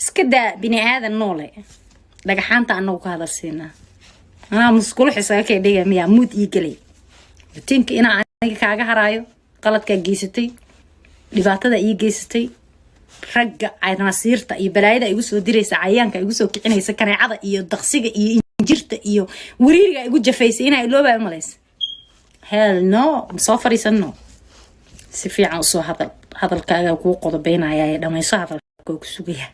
Iska daa bini aadan noole, dhagaxaanta anagu ka hadal siinaa. Anaa musqulo xisaga kay dhiga miyaa muud ii gelay rutiinka inaa aniga kaaga haraayo qaladkaa geysatay, dhibaatada ii geysatay, ragga nasiirta iyo balaayada igu soo diraysa, cayayaanka igu soo kicinaysa, kaneecada iyo daqsiga iyo injirta iyo wariiriga igu jafaysay inaa iloobaa malaysa. Hell no, soo fariisano, si fiican usoo hadal. Hadalkaaga kuu qodobeynaya ee dhamayso hadalka oo ku sugaya.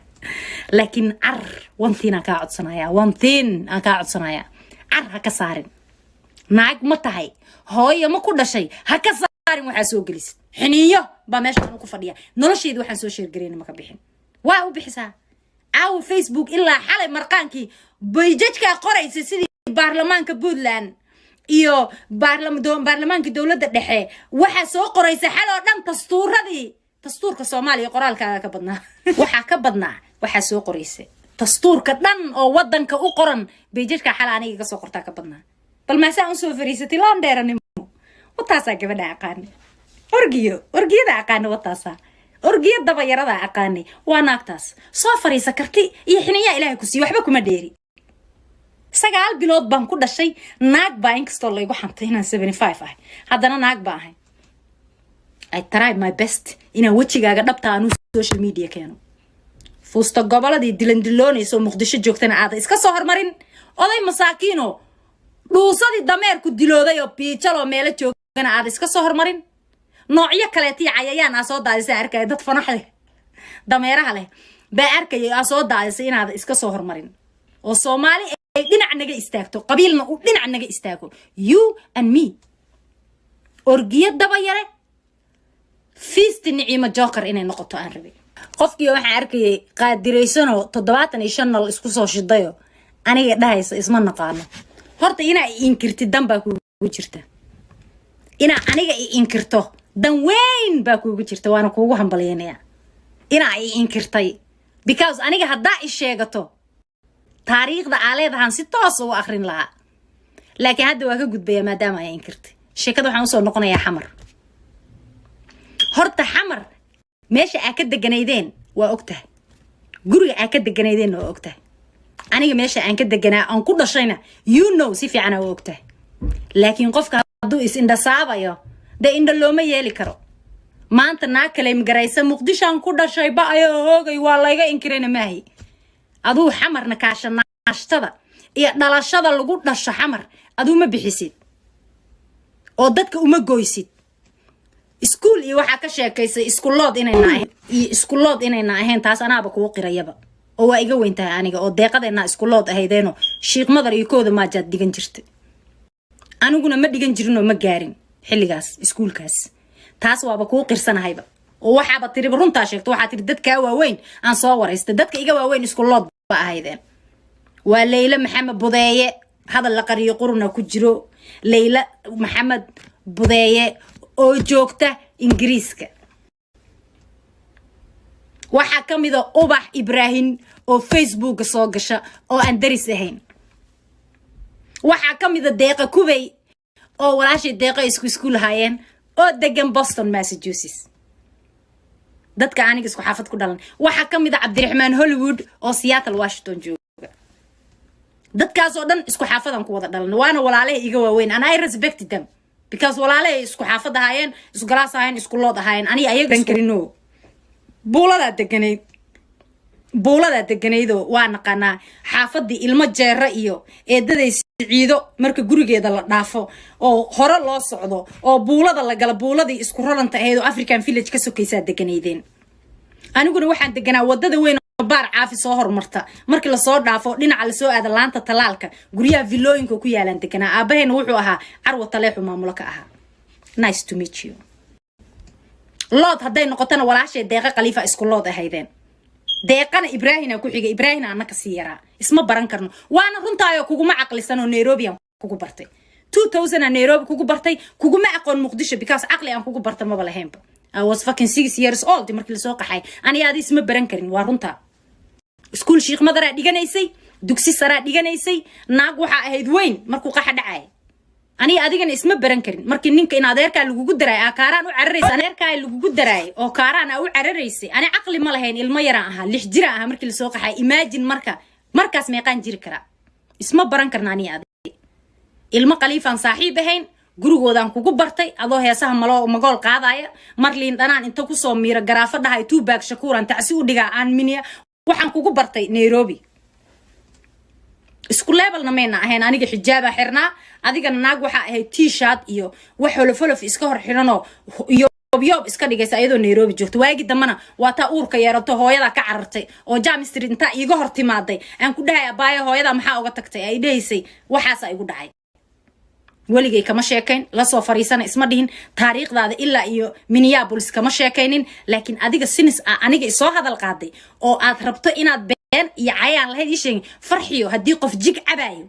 Laakiin car, one thing aan kaa codsanaya, one thing aan kaa codsanaya: car ha ka saarin. Naag ma tahay? Hooyo ma ku dhashay? Ha ka saarin waxaa soo gelisid. Xiniinyo baa meesha anu ku fadhiya. Nolosheedi waxaan soo share garayna maka bixin. Waa u bixisaa caawa Facebook ilaa xalay marqaankii bayjajkaa qoraysa, sidii baarlamaanka Puntland iyo baarlamaanka dowladda dhexe. Waxaa soo qoraysa xal oo dhan dastuuradii, dastuurka Soomaaliya. Qoraalkaaga ka badnaa, waxaa ka badnaa waxaa soo qoraysa dastuurka dhan oo wadanka u qoran. Bayjajkaa xal aniga kasoo qortaa ka badnaa. Bal maasaa usoo fariisatay laandheeranimo? Wataasaa gabadha aqaani, orgiyo orgiyada aqaani, wataasaa orgiyo dabayarada aqaani. Waa naagtaas soo fariisa. Karti iyo xiniyaa Ilaahay ku siiye, waxba kuma dheeri. 9 bilood baan ku dhashay. Naag baa, inkastoo laygu xantay inaan 75 ahay, haddana naag baa ahay. I try my best inaan wejigaaga dhabta aanu social media keeno. Fuusta goboladii dilandiloonaysa oo Muqdisho joogtana aada iska soo hormarin. Oday masaakiino dhuusadii dameerku dilooday oo biijaloo meelo joogana aada iska soo hormarin. Noocyo kaleetii cayayaan aa soo daadisay arkaya, dad fanax leh, dameeraha leh baa arkaya aa soo daadisay inaada iska soo hormarin, oo Soomaali ay dhinac naga istaagto, qabiilna uu dhinac naga istaago. You and me, orgiyo daba yare, fiisti Niciimo Joker inay noqoto aan rabay. Qofkii waxaan arkayay qaadiraysanoo 75 nal isku soo shidayo, aniga dhahaysa isma naqaano. Horta inaa i inkirtid dan baa kuugu jirta. Inaa aniga i inkirto dan weyn baa kuugu jirta, waana kuugu hambalyeynaya inaa i inkirtay, because aniga haddaa i sheegato taariikhda aa leedahaan si toos ugu akrin lahaa. Laakiin hadda waa ka gudbaya maadaama ay inkirtay. Sheekada waxaan usoo noqonayaa Xamar. Horta Xamar meesha aa ka deganaydeen waa ogtahay, guriga aa ka deganaydeenna waa ogtahay, aniga meesha aan ka deganaa aan ku dhashayna si fiicana waa ogtahay. Laakiin qofka hadduu is indhasaabayo, dee indha looma yeeli karo. Maanta naa kale magaraysa Muqdishoan ku dhashay ba-ayo hoogay waa layga inkirayna maahi. Aduu Xamarna kaashanaashtada iyo dhalashada lagu dhasho Xamar aduu ma bixisid oo dadka uma goysid. Iskuul iyo waxaa ka sheekaysay iskulood inayna ahayn iyo iskulood inayna ahayn, taas anaaba kugu qirayaba oo waa iga weyn tahay aniga oo deeqadeena iskulood ahaydeeno. Shiikh Madar iyo kooda maajaad dhigan jirtay, aniguna ma dhigan jirin oo ma gaarin xilligaas iskuulkaas. Taas waaba kuu qirsanahayba oo waxaaba tiriba runtaa sheegto. Waxaa tiri dadkaa waaweyn aan soo waraystay, dadka iga waaweyn iskulood ba ahaydeen. Waa Leyla Maxamed Budeeye. Hadal la qariyo quruna ku jiro. Leyla Maxamed Budeeye oo joogta Ingiriiska. Waxaa ka mida Ubax Ibraahim oo Facebooka soo gasha oo aan daris ahayn. Waxaa ka mida Deeqa Kubey oo walaashay Deeqa isku iskuul ahaayeen oo degan Boston, Massachusetts. Dadka aniga isku xaafad ku dhalan waxaa ka mid a Cabdiraxmaan Hollywood oo Seattle, Washington jooga. Dadkaasoo dhan isku xaafadan ku wada dhalan, waana walaalahay iga waaweyn, and I respect them because walaalahay isku xaafad ahaayeen, isku galaas ahaayeen, isku lood ahaayeen. Aniga ayaga karino buuladaa deganayd, buuladaa deganaydoo waa naqaanaa xaafadii ilmo jeera iyo eedaday Siciido. Marka gurigeeda la dhaafo oo hore loo socdo oo buulada la gala, buuladii isku raranta ahayd oo African Village ka sokaysaa deganaydeen. Aniguna waxaan deganaa wadada weyn oo Baar Caafi soo horumarta. Markii lasoo dhaafo dhinaca lasoo aada laanta talaalka, guryaha villooyinka ku yaalaan deganaa. Aabahayna wuxuu ahaa Carwa Taleexu maamulo ka ahaa. Nice to meet you. Lood hadday noqotona, walaashay Deeqa Khaliifa isku lood ahaydeen. Deeqana Ibraahina ku xigay, Ibraahina ana kasii yaraa. Isma baran karno, waana runtaayoo kuguma caqlisan oo Nairobi aan kugu bartay, 2000 aan Nairobi kugu bartay. Kuguma aqoon Muqdisho because caqli aan kugu barta maba lahaynba. I was fucking 6 years old markii lasoo qaxay. Aniga adi isma baran karin, waa runtaa. Iskuul Shiikh Madaraa dhiganaysay, dugsi saraa dhiganaysay. Naag waxaa ahayd weyn markuu qaxa dhacay. Aniga adigana isma baran karin. Markii ninka in adeerkaa lagugu daraay aa Kaaraan u cararaysa, adeerkaa lagugu daraay oo Kaaraan aa u cararaysay, ani caqli ma lahayn, ilmo yaraan ahaa, 6 jiraan ahaa markii lasoo qaxay. Imagine marka markaas meeqaan jiri karaa? Isma baran karna aniga adig. Ilmo Khaliifaan saaxiib ahayn, gurigoodaan kugu bartay adoo heesaha malo magool qaadaya. Mar liin dhanaan inta kusoo miiro garaafo dhahay Tupac Shakuuran tacsi u dhigaa aan miniya. Waxaan kugu bartay Nairobi. Isku levelna mayna ahayn. Aniga xijaaba xirnaa, adigana naag waxaa ahayd T-shirt iyo wax holofolof iska hor xiranoo yoob yoob iska dhigaysa iyadoo Nairobi joogto. Waagi dambana waa taa uurka yeerato, hooyadaa ka carartay oo Jam Street intaa iiga hor timaaday aan ku dhahay, "Abaayo, hooyadaa maxaa uga tagtay?" Ay dhehaysay, "Waxaasa igu dhacay." Weligay kama sheekayn, lasoo fariisana isma dhihin taariikhdaada ilaa iyo Minneapolis kama sheekaynin. Laakiin adiga sinis a aniga isoo hadal qaaday oo aad rabto inaad been iyo cayaan lahayd ii sheegin. Farxiyo, haddii qof jig cabaayo,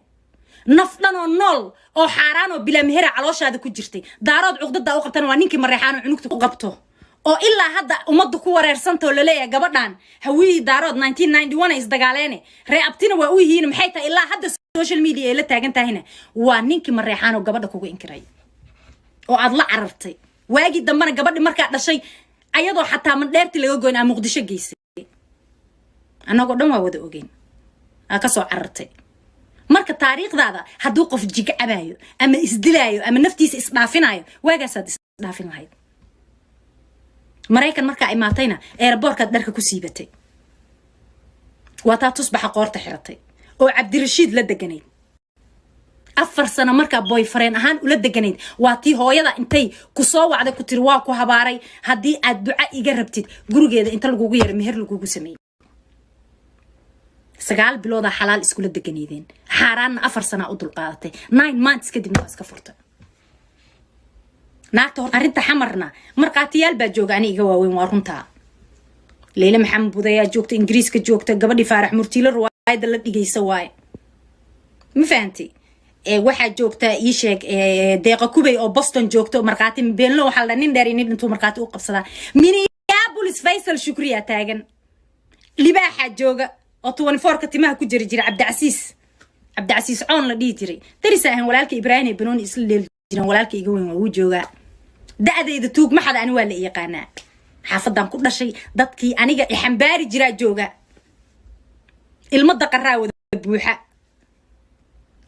naf dhan oo nool oo xaaraan oo bilaa mehera calooshaada ku jirtay, Daarood cuqdada u qabtana waa ninkii Mareexaan oo cunugta ku qabto oo ilaa hadda ummadda ku wareersantao laleeyahay gabadhan Hawiyii Daarood 1991 ay isdagaaleene, ree abtina waa u yihiin. Maxay tahay ilaa hadda social media ay la taagan tahayna? Waa ninkii Mareexaan oo gabadha kugu inkiray oo aad la carartay. Waagii dambena gabadhi markaa dhashay, ayadoo xataa mandheerti laga goyn aa Muqdisho geysay, annagoo dhan waa wada ogeyn aa kasoo carartay. Marka taariikhdaada hadduu qof jig cabaayo ama isdilaayo ama naftiisa isdhaafinayo, waagaasaad isdhaafin lahayd. Maraykan markaa imaatayna airportkaad dharka ku siibatay, waa taa tusbaxa qoorta xiratay oo Cabdirashiid la deganayd 4 sano. Markaa boyfriend ahaan ula deganayd, waa tii hooyada intay ku soo wacday ku tiri, "Waa ku habaaray haddii aad duca iga rabtid." Gurigeeda inta lagugu yeray meher lagugu sameeyey, 9 biloodaa xalaal iskula deganaydeen, xaaraanna 4 sanaa u dulqaadatay. 9 months kadibna waa iska furtay naagta. Hor arrinta Xamarna markhaatiyaal baa jooga ani iga waaweyn, waa runtaa. Leyle Maxamed Budayaa joogta, Ingiriiska joogta, gabadhii Faarax Murtiilo riwaayadda la dhigaysa waaye, ma fahantay? Waxaa joogta, ii sheeg, Deeqa Kubey oo Boston joogto, markhaati beenlo. Waxaa la nin dheer nin dhintuu markhaati u qabsadaa. Minneapolis Faysal Shukriya taagan, libaaxaa jooga oo 24-ka timaha ku jiri jiray, Cabdicasiis, Cabdicasiis Coon la dhihi jiray, darisa ahan, walaalka Ibraahim ee banooni isla dheeli jireen, walaalka iga weyn waa wuu joogaa. Da-dayda tuug maxada, ani waa la yaqaanaa, xaafadan ku dhashay, dadkii aniga ixambaari jiraa jooga, ilmo daqaraa wada buuxa,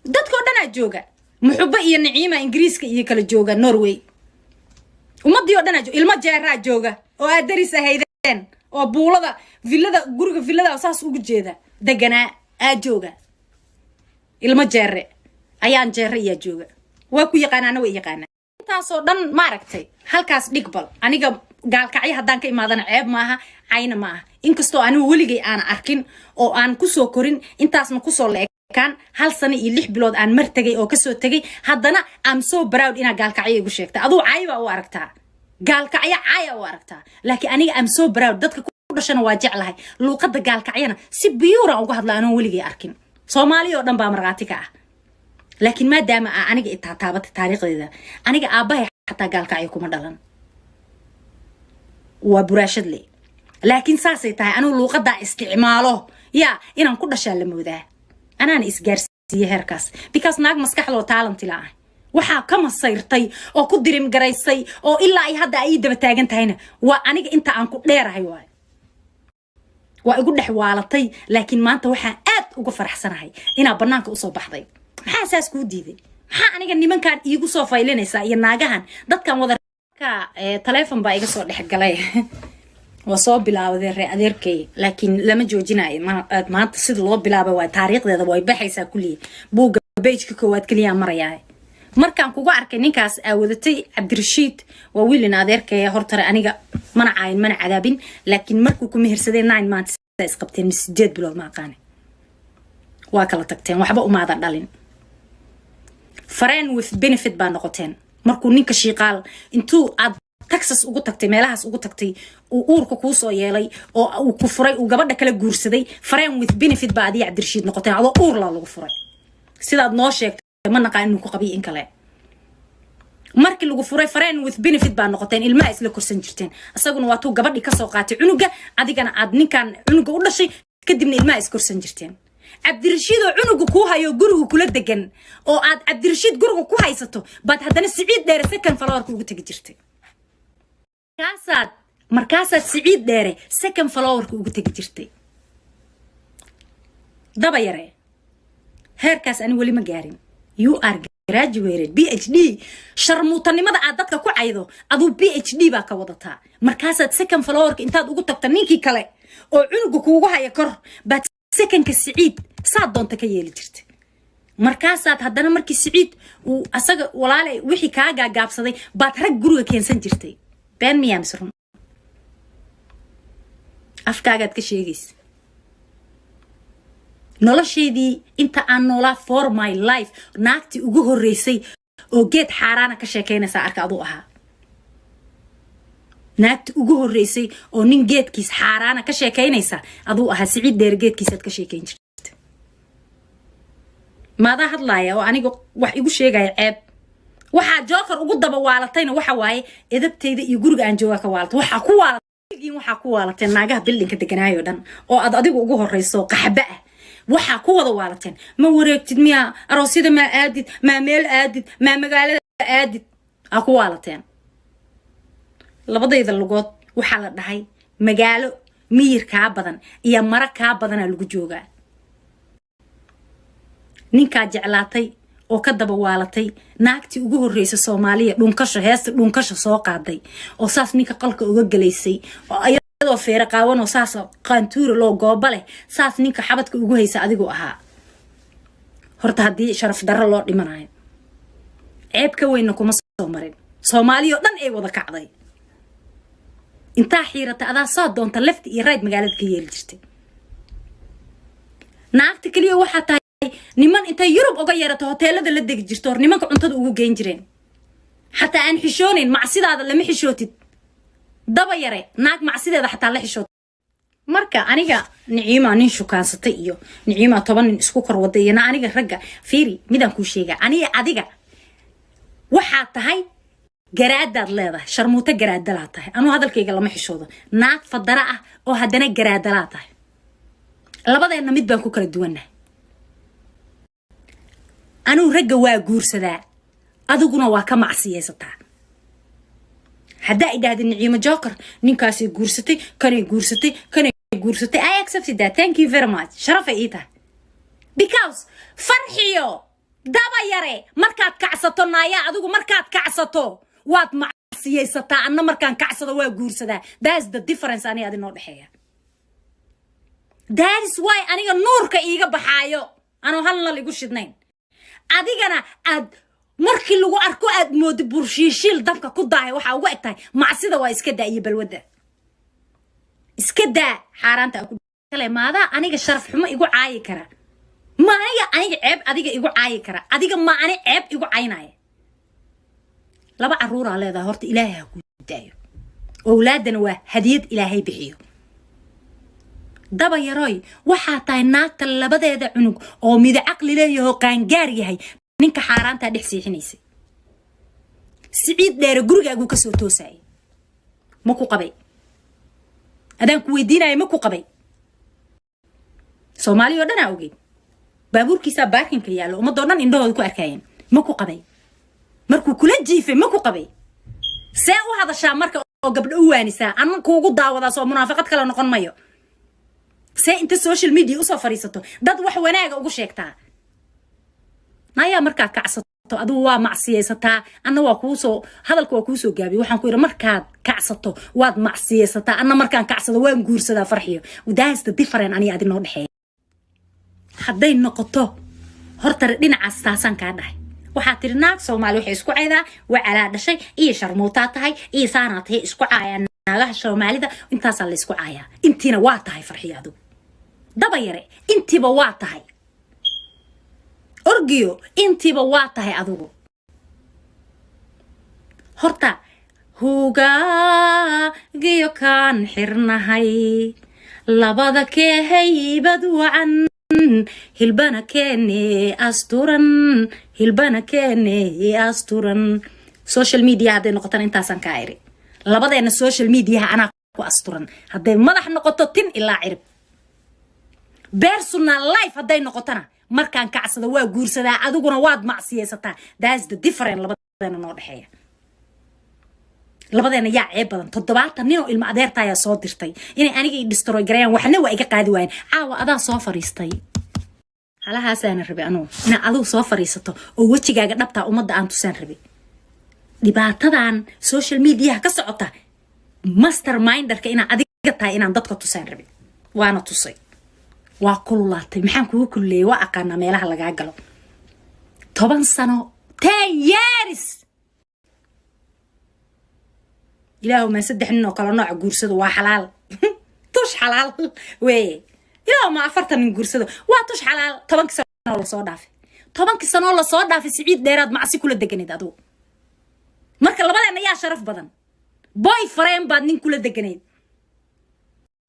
dadkoo dhanaa jooga, Muxubo iyo Niciima Ingiriiska iyo kala jooga Norway, ummadii oo dhanaa jooga, ilmo Jeeraa jooga oo aad daris ahaydeen oo buulada villada, guriga villada saas ugu jeeda deganaa aa jooga. Ilmo Jeere ayaan Jeere iyaa jooga, waa ku yaqaanaana, way yaqaanaa. Intaasoo dhan maaragtay halkaas dhigbal. Aniga Gaalkacyo haddaan ka imaadana ceeb maaha, cayna ma aha, inkastoo anigu weligay aana arkin oo aan kusoo korin, intaasna kusoo la ekaan, hal sano iyo 6 bilood aan mar tegay oo kasoo tegay. Haddana am so proud inaa Gaalkacyo igu sheegta. Aduu cay baa u aragtaa, Gaalkacyo caya u aragtaa, laakiin aniga am so proud. Dadka ku dhashana waa jeclahay, luuqadda Gaalkacyana si pure aan uga hadla anoon weligay arkin. Soomaaliya oo dhan baa markhaati ka ah. Laakiin maadaama aa aniga itaataabatay taariikhdeeda, aniga aabbahay xataa Gaalkacyo kuma dhalan, waa Buraashadle. Laakiin saasay tahay anigu luuqadaa isticmaalo yaa inaan ku dhashaa la moodaa, anaana isgaarsiiye heerkaas, because naag maskaxdoo talent la ah waxaa ka masayrtay oo ku dirim garaysay oo ilaa ay hadda ay ii daba taagan tahayna waa aniga. Inta aan ku dheerahay waayo waa igu dhex waalatay. Laakiin maanta waxaan aad uga faraxsanahay inaa banaanka usoo baxday. Maxaa saas kuu diiday? Maxaa aniga nimankan iigu soo faylinaysaa iyo naagahan dadkan wada? Taleefon baa iga soo dhex galay, waa soo bilaawday ree adeerkay, laakiin lama joojinayo maanta. Sida loo bilaabay waa taariikhdeeda way baxaysaa kulliyi, buugga pageka koowaad keliyaa marayaa. Markaan kugu arkay ninkaas aa wadatay, Cabdirashiid, waa wiilin adeerkaya hortare, aniga mana caayin mana cadaabin. Laakiin markuu ku mehersaday, 9 months isqabteen mise 8 bilood ma aqaane, waa kala tagteen, waxba umaada dhalin. Friend with benefit baa noqoteen. Markuu ninka Shiiqaal intuu aad Texas ugu tagtay, meelahaas ugu tagtay, uu uurka kuu soo yeelay oo uu ku furay, uu gabadha kala guursaday, friend with benefit baa adiga Cabdirashiid noqoteen. Adoo uurlaa lagu furay sidaad noo sheegtay, ma naqaan inuu ku qabiyo in kale. Markii lagu furay, friend with benefit baa noqoteen, ilmaha isla korsan jirteen. Isaguna waa tuu gabadhii kasoo qaatay cunuga, adigana aad ninkan cunuga u dhashay, kadibna ilmaha iskorsan jirteen. Cabdirashiid oo cunuga kuu hayo, guriga kula degan, oo aad Cabdirashiid guriga ku haysato, baad haddana Siciid Dheere second floorka ugu tegi jirtay. Markaasaad Siciid Dheere second floorka ugu tegi jirtay. Daba yare, heerkaas ani weli ma gaarin. You are graduated PhD. Sharmuutanimada aad dadka ku caydo, aduu PhD baa ka wadataa. Markaasaad second floorka intaad ugu tagta ninkii kale oo cunuga kuugu haya kor, baad secondka Siciid saad doonta ka yeeli jirta. Markaasaad haddana markii Siciid uu asaga walaale wixii kaa gaagaabsaday, baad rag guriga keensan jirtay. Been miyaa mise run? Afkaagaad ka sheegaysa. Noloshaydii inta aan noolaa, for my life, naagtii ugu horreysay oo geed xaaraana ka sheekaynaysaa arka aduu ahaa. Naagtii ugu horreysay oo nin geedkiis xaaraana ka sheekaynaysa aduu ahaa. Siciid Dheer geedkiisaad ka sheekayn jirta. Maadaa hadlaaya oo aniga wax igu sheegaya ceeb? Waxaa Joker ugu daba waalatayna waxa waaye edabtayda iyo guriga aan joogaa ka waalatay. Waxaa ku waalatay, waxaa ku waalateen naagaha buildingka deganaayo dhan oo aad adigu ugu horreyso, qaxba ah. Waxaa ku wada waalateen, ma wareegtid miyaa? Aroosyada maa aadid? Maa meel aadid? Maa magaalada aadid? Aa ku waalateen. Labadayda lugood waxaa la dhahay magaalo miyir kaa badan iyo mara kaa badanaa lagu joogaa. Ninkaa jeclaatay oo ka daba waalatay, naagtii ugu horreysa Soomaaliya dhunkasho, heesta dhunkasho soo qaaday, oo saas ninka qolka uga gelaysay, oo iyadoo feere qaawan oo saas qaantuura loo gooba leh, saas ninka xabadka ugu haysa adigu ahaa. Horta haddii sharaf darro loo dhimanayo, ceeb ka weynna kuma soo marin. Soomaaliya oo dhan ay wada kacday intaa xiirata, adaa saa doonta left iyo right magaalada ka yeeli jirtay. Naagta keliya waxaa tahay niman intay Yurub uga yeerato hoteelada la degi jirto, hor nimanka cuntada ugu geyn jireen, xataa aan xishoonayn. Macsidaada lama xishootid, Daba yare. Naag macsideeda xataa la xishoot. Marka aniga Niciimaa nin shukaansatay iyo Niciimaa 10 nin isku kor waday iyo na aniga ragga fiiri, midaan kuu sheegaa. Aniga adiga waxaa tahay garaadaad leedahay, sharmuuto garaadalaa tahay. Anuu hadalkayga lama xishoodo. Naag fadara ah oo haddana garaadalaa tahay. Labadeenna mid baan ku kala duwannahay. Anuu ragga waa guursadaa, adiguna waa ka macsiyaysataa. Haddaa idhahda Niciimo Joker ninkaasay guursatay, kanay guursatay, kanay guursatay, I accepted that, thank you very much, sharafay ii tahay. Because Farxiyo Daba yare, markaad kacsato, naayaa, adigu markaad kacsato waad macsiyaysataa, anna markaan kacsado waa guursadaa. That's the difference ani adi noo dhexeeya. That is why aniga nuurka iiga baxaayo anoo hal nal igu shidnayn, adigana aad markii lagu arko aad moodo burshiishiil dabka ku daahay. Waxaa ugu eg tahay macsida waa iska daa iyo balwadda iska daa xaaraanta ku kale. Maadaa aniga sharaf xumo igu caayi kara? Ma aniga ceeb adiga igu caayi kara? Adiga ma ani ceeb igu caynaya? Laba caruuraa leedahay, horta Ilaahay ha kuu daayo. Owlaadana waa hadiyad Ilaahay bixiyo. Daba yaroy, waxaa tahay naagta labadeeda cunug oo mida caqli leeyahoo qaangaar yahay ninka xaaraantaa dhex seexinaysay. Siciid Dheere gurigaaguu kasoo toosayay. Ma ku qabay? Adaan ku weydiinaya, ma ku qabay? Soomaaliya oo dhanaa ogeyd baabuurkiisaa parkingka yaallo, ummadoo dhan indhahooda ku arkaayeen. Ma ku qabay markuu kula jiifay? Ma ku qabay? See u hadashaa marka oo gabdho u waanisaa? Anna kuugu daawadaa soo munaafaqad kale noqon mayo. See inta social media usoo fadhiisato dad wax wanaaga ugu sheegtaa? Nayaa, markaad kacsato adigu waa macsiyaysataa, anna waa kuusoo hadalka waa kuusoo gaabiy. Waxaan ku yidhi, markaad kacsato waad macsiyaysataa, anna markaan kacsado waan guursadaa. Farxiyo, that's the different aniga adi noo dhexeeya. Hadday noqoto horta dhinacaas, taasaan kaa dhahay. Waxaa tiri naag Soomaali waxay isku caydaa wacalaa dhashay iyo sharmuutaa tahay iyo saanaa tahay. Isku caayaa naagaha Soomaalida, intaasaa la isku caayaa. Intiina waa tahay, Farxiyo, adigu Daba yare intiiba waa tahay, Orgiyo intiiba waa tahay adigu. Horta hugaagiyo kaan xirnahay, labada keehaybad wacan, hilbana keene asturan, hilbana keene asturan. Social media hadday noqotana, intaasaan kaa iri. Labadeena social mediaha anaa ku asturan hadday madax noqoto, tin ilaa cirib. Personal life hadday noqotona, markaan kacsado waa guursadaa, adiguna waad macsiyaysataa. That's the different labadeena noo dhexeeya. Labadeena yaa ceeb badan? 70 nin oo ilmo adeertaayaa soo dirtay inay aniga i destroy gareeyaan, waxna waa iga qaadi waayeen. Caawa adaa soo fariistay, halahaasaana rabay anugu inaad adigu soo fariisato oo wejigaaga dhabtaa ummadda aan tusaan rabay. Dhibaatadan social mediaha ka socota, masterminderka inaa adiga tahay inaan dadka tusaan rabay, waana tusay. Waa kululaatay. Maxaan kugu kululeeyay? Waa aqaanaa meelaha lagaa galo. 10 sano, 10 years, Ilaahu maa saddex nin oo kale nooca guursado, waa xalaal, tush xalaal weeye. Ilaahu ma 40 nin guursado, waa tush xalaal. 10-kii sanoo lasoo dhaafay, 10-kii sanoo lasoo dhaafay, Siciid Dheeraad macsi kula deganayd adugu. Marka labadeena yaa sharaf badan? Boyfriend baad nin kula deganayd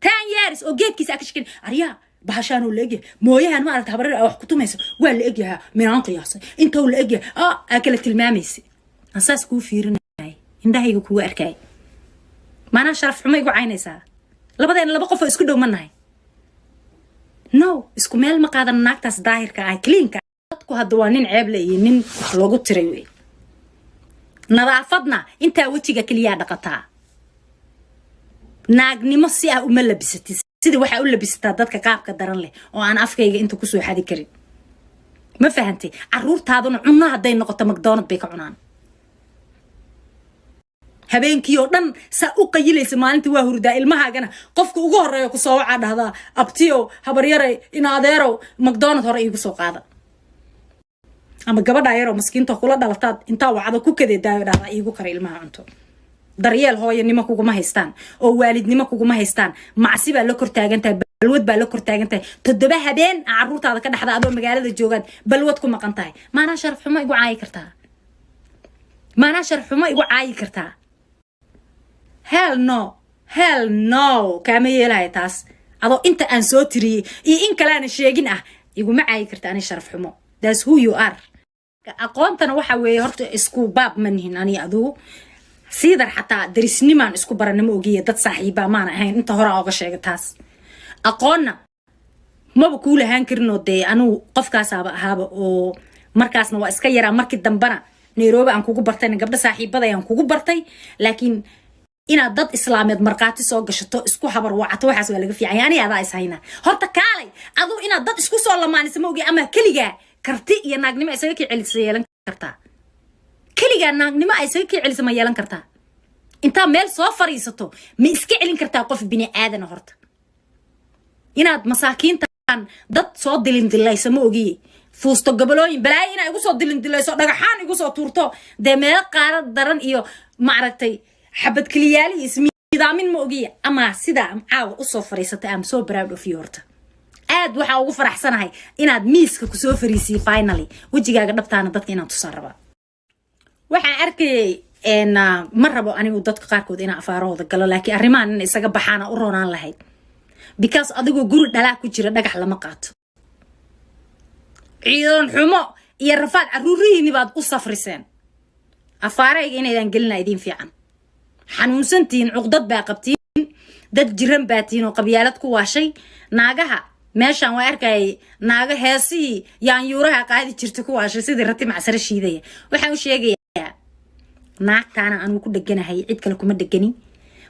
10 years oo geedkiisa aa ka shekin. Aryaa, bahashaanuu la egyahay, mooyahan ma aragta, habareer aa wax ku tumaysa, waa la egyahaa, minaan qiyaasay intou la egyahay, aa kala tilmaamaysa. Aan saas kuu fiirinay, indhahayga kugu arkay. Maanaa sharaf xumo igu caynaysaa? Labadeena laba qof oo isku dhow ma nahay? No, isku meel ma qaadan. Naagtaas daahirka ah, cleanka, dadku hadda waa nin ceeble iyo nin wax loogu tiray wey. Nadaafadna intaa wejiga keliyaa dhaqataa. Naagnimo si ah uma labisatid, sida waxaa u labisataa dadka qaabka daran leh oo aan afkayga inta kusoo xadi karin. Ma fahantay? Caruurtaaduna cunno hadday noqoto, McDonald bay ka cunaan. Habeenkii oo dhan saa u qayilaysa, maalintii waa hurdaa. Ilmahaagana qofka ugu horeeya kusoo wacaa dhahdaa, "Abtiyow, habaryaray, in adeerow, McDonald hore iigu soo qaada." Ama gabadha yaroo maskiinta kula dhalataad intaa wacdo ku kadeedaayo, dhahdaa, "Iigu kara ilmaha cunto." Daryeel hooyanimo kuguma haystaan oo waalidnimo kuguma haystaan. Macsi baa la kor taagantahay, balwad baa la kor taagantahay. 7 habeen a caruurtaada ka dhexda adoo magaalada joogaad balwad ku maqan tahay. Maanaa sharaf xumo igu caayi kartaa? Maanaa sharaf xumo igu caayi kartaa? Hell no, hell no, kaama yeelaya taas. Adoo inta aan soo tiriyey iyo in kaleana sheegin ah iguma caayi karta ani sharaf xumo. That's who you are. Aqoontana waxa weeye, horta isku baab ma nihin ani adugu. Siidar xataa darisnimaan isku baranimo ogiya, dad saaxiibaa maana ahayn. Inta hore oga sheega taas. Aqoonna maba kuu lahaan karinoo dee anugu qofkaasaaba ahaaba oo markaasna waa iska yaraa. Markii dambana Nairobi aan kugu bartayna, gabdho saaxiibada ayaan kugu bartay. Laakiin inaad dad islaameed markhaati soo gashato, isku habar wacato, waxaas waa laga fiicanya. Ani adaa is hayna. Horta kaalay aduu inaad dad isku soo lamaanisa ma ogi, ama keligaa karti iyo naagnimo isaga kii celisa yeelan kartaa? Keligaa naagnimo ay isaga kii celisa ma yeelan kartaa? Intaa meel soo fariisato ma iska celin kartaa qof bini aadana? Horta inaad masaakiintan dad soo dilindilayso ma ogiye, fuusto gobolooyin balaayo inaa igu soo dilindilayso, dhagaxaan igu soo tuurto, dee meelo qaarad daran iyo maaragtay xabad keliyaali iyo ismiidaamin ma ogiye, ama sidaa caawa usoo fariisatay, am so proud of you. Horta aad waxaa ugu faraxsanahay inaad miiska kusoo fariisiyey finally. Wejigaaga dhabtaana dadka inaan tusaan rabaa. Waxaan arkayay, ma rabo anigu dadka qaarkood inaan afaarahooda galo, laakiin arrimahan in isaga baxaana u roonaan lahayd, because adigoo guri dhalaa ku jira dhagax lama qaato. Ciidan xumo iyo rafaad caruurihiini baad u safriseen. Afaarayga inaydan gelina idiin fiican. Xanuunsantihiin, cuqdad baa qabtiin, dad jiran baa tihiin oo qabyaalad ku waashay. Naagaha meeshaan waa arkayay, naago heesihii yaanyuuraha qaadi jirta ku waashay, sidii rati macsaro shiidaya. Waxaan u sheegayaa naagtaana anugu ku dheganahay, cid kale kuma dhegani.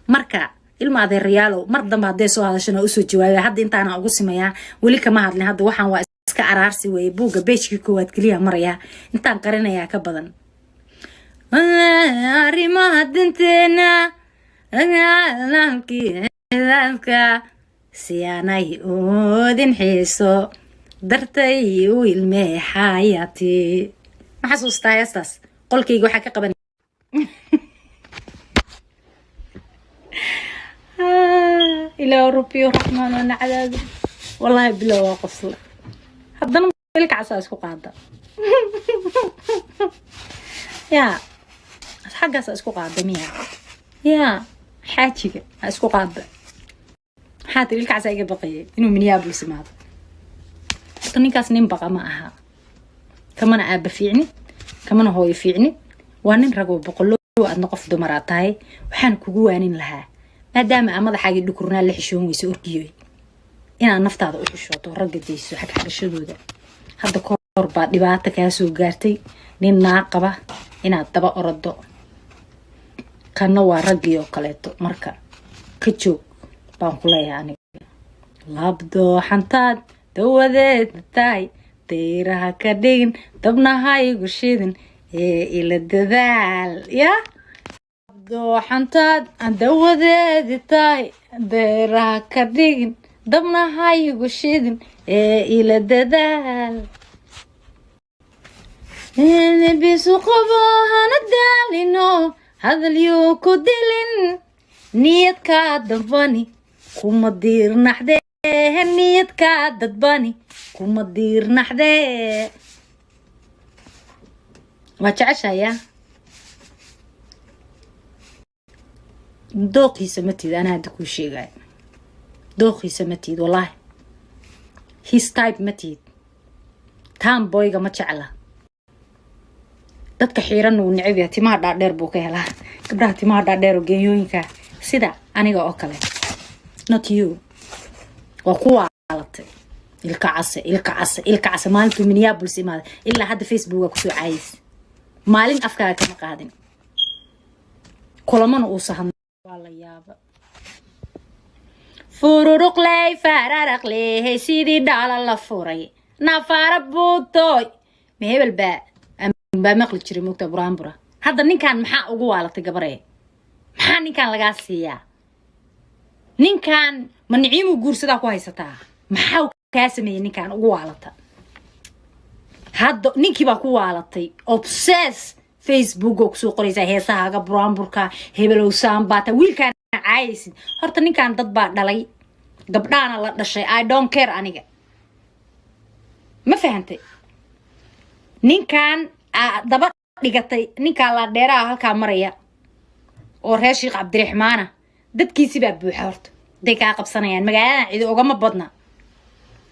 Marka ilma adeerayaalow, mar dambe hadday soo hadashana usoo jawaabay. Hadda intaana ugu simayaa, weli kama hadlin. Hadda waxaan waa iska araarsi weeye. Buugga page-kii koowaad keliya marayaa, intaan qarinayaa ka badan. Arrimaha dinteena si aanay oodin xiiso dartay u ilmee xaayati. Ma xasuustaa heestaas? Qolkayga waxaa ka qaban. Ilaa rabbiyo raxmaan wana cadaabi. Wallahi bilow waa qosle, haddana ilkacasaa isku qaada yaa, xaggaasa isku qaada miya? Yaa xaajiga ha isku qaada. Maxaa tiri? Ilkacasaa iga baqayay inuu Minneapolis imaado. Horta ninkaas nin baqa ma aha, kamana aaba fiicni, kamana hooyo fiicni. Waa nin ragoo boqolo, aadna qof dumaraa tahay. Waxaan kugu waanin lahaa, maadaama aa madaxaagii dhukurnaa la xishoon weysa, orgiyoy. Inaad naftaada u xishooto, ragga dayso xagxagashadooda. Hadda ka hor baa dhibaato kaa soo gaartay, nin naa qaba inaad daba orado. Kanna waa raggii oo kaleeto. Marka ka joog baan ku leeyahay aniga. Labdooxantaad dawadeedna tahay, dayraha ka dhigin, dabna ha igu shidin ee ila dadaal. Ya labdooxantaad dawadeedi tahay, dayraha ka dhigin, dabna ha igu shidin ee ila dadaal. Bisu qabo, hana daalino, hadal yuu ku dilin. Niyadkaa dadbani kuma diirnaxdee, niyadkaa dadbani kuma diirnaxdee. Waa jeceshayaa, dooqiisa ma tiid. Anaa hadda kuu sheegaya, dooqiisa ma tiid. Wallaahi, his type ma tiid. Tomboyga ma jecla, dadka xiiranna wuu necab yahay. Timaha dhaadheer buu ka helaa, gabdhaha timaha dhaadheer oo genyooyinka sida aniga oo kale. Not you. Waa ku waalatay. Ilka Case, Ilka Case, Ilka Case. Maalintuu Minneapolis imaaday ilaa hadda Facebooka kusoo caayis, maalin afkaaga kama qaadin, kulamana uusa hadno. Waa la yaaba. Fururuqley fararaqley, sidii dhaala la furay nafaara buutoy. Ma hebel baa baa maqli jiray? Moogta buraanbura. Hadda ninkan maxaa ugu waalatay, gabaree? Maxaa ninkan lagaa siiyaa? Ninkan ma Niciimuu guursadaa ku haysataa? Maxaa kaa sameeyey ninkan ugu waalata? Hadda ninkii baa ku waalatay, obsess. Facebook oo kusoo qoraysaa heesahaaga buraanburka, hebelow saanbaata, wiilkaana caayaysid. Horta ninkan dad baa dhalay, gabdhaana la dhashay. I don't care aniga, ma fahantay? Ninkan daba dhigatay, ninkaa laadheeraha halkaa maraya oo reer Sheekh Cabdiraxmaana, dadkiisi baa buuxa. Horta haday kaa qabsanayaan, magaaladan cidi ogama badna.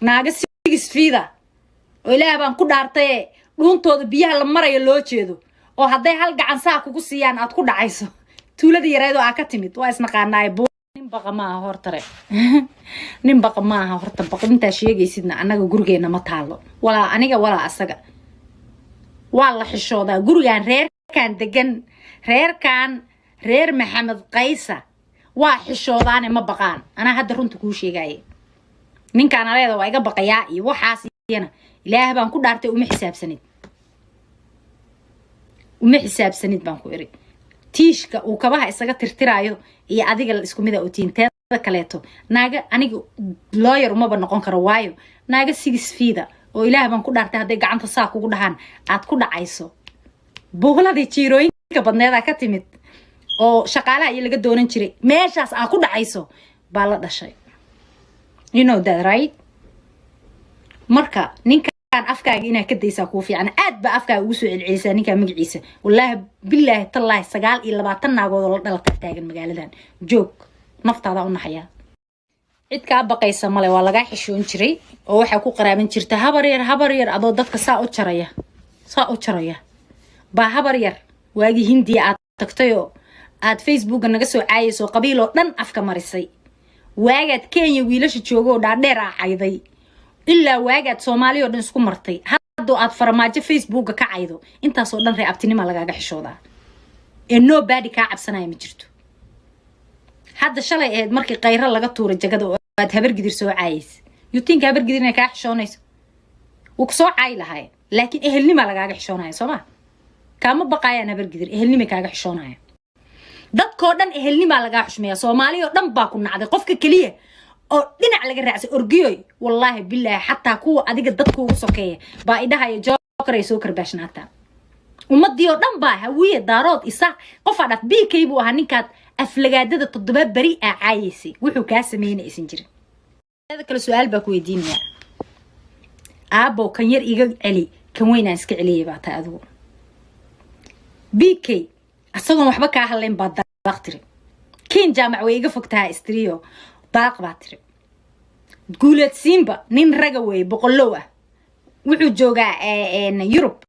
Naaga 6 feet oo Ilaah baan ku dhaartaye, dhuuntooda biyaha la marayo loo jeedo, oo hadday hal gacan saa kugu siiyaan aad ku dhacayso. Tuulada yareed oo aa ka timid waa isnaqaanaaye. Nin baqa ma aha hortare, nin baqa ma aha horta. Baqdintaa sheegaysidna annaga gurigeena ma taalo, walaa aniga walaa asaga. Waa la xishoodaa gurigan. Reerkan degan, reerkan reer Maxamed Kaysa, waa xishoodaane, ma baqaan. Anaa hadda runta kuu sheegaaye. Ninkaan aleeda waa iga baqayaa iyo waxaas iyana, Ilaah baan ku dhaartay, uma xisaabsanid, uma xisaabsanid baan ku iri. Tiishka uu kabaha isaga tirtiraayo iyo adiga isku mida otiin. Teeda kaleeto, naaga aniga lawyer umaba noqon karo, waayo naaga 6 feet oo Ilaah baan ku dhaartay, hadday gacanta saa kugu dhahaan aad ku dhacayso. Buuladii jiirooyinka badneedaa ka timid oo shaqaalaha iyo laga doonan jiray, meeshaas aa ku dhacayso baa la dhashay. You know that, right? Marka ninkan afkaaga inaad ka daysaa kuu fiican. Aad baa afkaaga ugu soo celcelisaa ninkaa magaciisa. Wallaahi, bilaahi, tallaahi, 29 naagood oo la dhalataa taagan magaaladan. Joog, naftaada u naxayaa. Cid kaa baqaysa male. Waa lagaa xishoon jiray oo waxaa ku qaraaban jirta habar yar, habar yar. Adoo dadka saa u jaraya, saa u jaraya baa habar yar. Waagii Hindiya aad tagtay oo aad Facebooka naga soo caayayso, qabiil oo dhan afka marisay. Waagaad Kenya wiilasha joogo oo dhaadheer aa cayday, ilaa waagaad Soomaaliya oo dhan isku martay. Haddoo aad Farmaajo Facebooka ka caydo, intaasoo dhan ree abtinima lagaaga xishoodaa ee nobody kaa cabsanaya ma jirto. Hadda shalay ahayd markii Khayro laga tuuray jagada oo aad Habargidir soo caayaysa. You think Habargidir inay kaa xishoonayso? Wuu kusoo caayi lahaayeen, laakiin ehelnima lagaaga xishoonaya. Soo ma kaama baqaayaan Habargidir, ehelnimay kaaga xishoonaya. Dadkoo dhan ehelnimaa lagaa xushmeeya. Soomaali oo dhan baa ku nacday. Qofka keliya oo dhinac laga raacsay orgiyoy, wallaahi bilaahi, xataa kuwa adiga dadka ugu sokeeya baa idhahaya Joker ay soo karbaashnaagtaa. Ummadii oo dhan baa, Hawiye, Daarood, Isaaq, qofaa dhaaf BK buu ahaa ninkaad aflagaadada 7 beri aa caayaysay. Wuxuu kaa sameynay aysan jirin. Teeda kale, su-aal baa ku weydiinayaa. Aabow, kan yar iga celi, kan weyn aan iska celiyay baa tahay adigu. BK asagoon waxba kaa hadlayn baa daaq tiri. Kiin Jaamac way iga fog tahay istriyo, daaq baa tiri. Guuleedsiinba nin raga weeye, boqolow ah, wuxuu joogaa Yurub.